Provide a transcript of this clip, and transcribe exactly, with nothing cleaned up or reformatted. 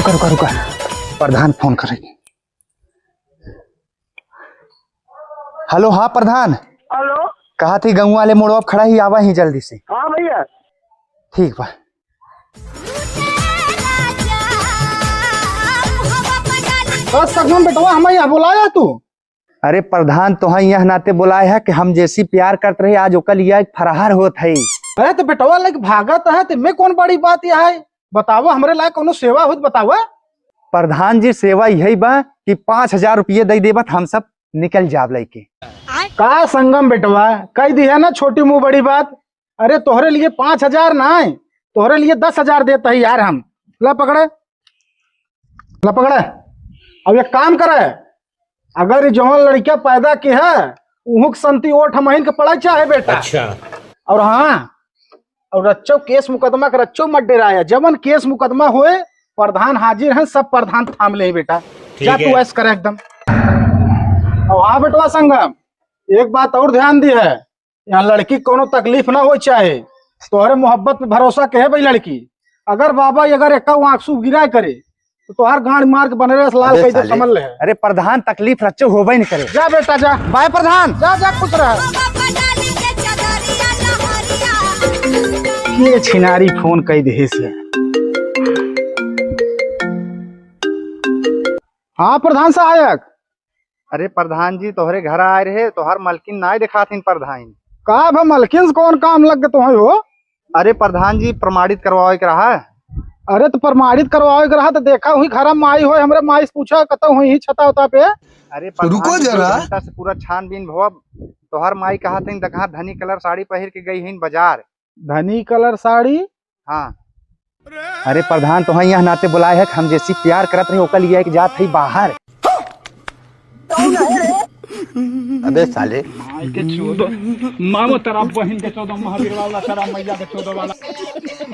रुका, रुका, रुका। प्रधान फोन करे। हेलो, हाँ प्रधान। हेलो। कहा थी गाँव वाले मोड़वा पे खड़ा ही, आवा ही जल्दी से। हाँ भैया। ठीक बा। बस सगम बेटवा, हम यहाँ बुलाया तू। अरे प्रधान, तोहा यह नाते बुलाए है कि हम जैसी प्यार करत रहे, आज ओकर लिए एक फरार होत है। अरे तो बेटवा लग भागत है, तो में कौन बड़ी बात यह है? बतावा, हमरे लायक कोनो सेवा होत बतावा। प्रधान जी, सेवा यही बा कि पाँच हजार रुपये दे देबत, हम सब निकल जाब लइके। का संगम बेटवा, कह दिया ना छोटी मुंह बड़ी बात। अरे तोहरे लिए पाँच हजार ना है, तोहरे लिए दस हजार देत है यार हम। ला पकड़े, ला पकड़े। अब एक काम करे, अगर ई जौन लड़किया पैदा की है, उहुक संती ओठ हमहिन के पड़ा चाहे बेटा। अच्छा। और हाँ, और रच्चो केस मुकदमा के रच्चो मत डेराया, जवन केस मुकदमा होए, प्रधान हाजिर हैं, सब प्रधान थाम ले बेटा। ठीक जा तू है। ऐश करे एकदम। और हाँ बेटवा संगम, एक बात और ध्यान दी है, यहाँ लड़की के कोनो तकलीफ ना हो चाहे, तोहरे मोहब्बत पे भरोसा के है भाई लड़की। अगर बाबा ये अगर एक आंसू गिरा करे तो तोहार गांड मार के बने रहे लाल अबे कह दे साले। समझ ले। अरे प्रधान, तकलीफ रच्चो होबे न करे। जा बेटा जा। बाय प्रधान। जा जा खुश रह। के छिनारी फोन कह दे से। हाँ प्रधान सहायक। अरे प्रधान जी, तोहरे घर आए रहे, तोहर मलकिन नाय देखात हिन प्रधान। का भा मलकिन से कौन काम लग गए तुम्हें हो? अरे प्रधान जी, प्रमाणित करवावे के रहा। अरे तो प्रमाणित करवावे के रहा तो देखा हुई घर में माई होय, हमरे माई से पूछा कतौ हुई ही छता उता पे। अरे प्रधान रुको जी, दो जरा। घंटा से पूरा छानबीन भवा, तोहर माई कहा थी, देखा धनी कलर साड़ी पहिर के गई हिन बाजार। धनी कलर साड़ी? हाँ। अरे प्रधान, तोहई यह नाते बुलाए है कि हम जैसी प्यार करत रहे, ओकर लिए एक जात है बाहर। अबे साले। माई के चोदो, मामो तेरा बहिन के चोदो, महावीर वाला तेरा मैया के चोदो वाला।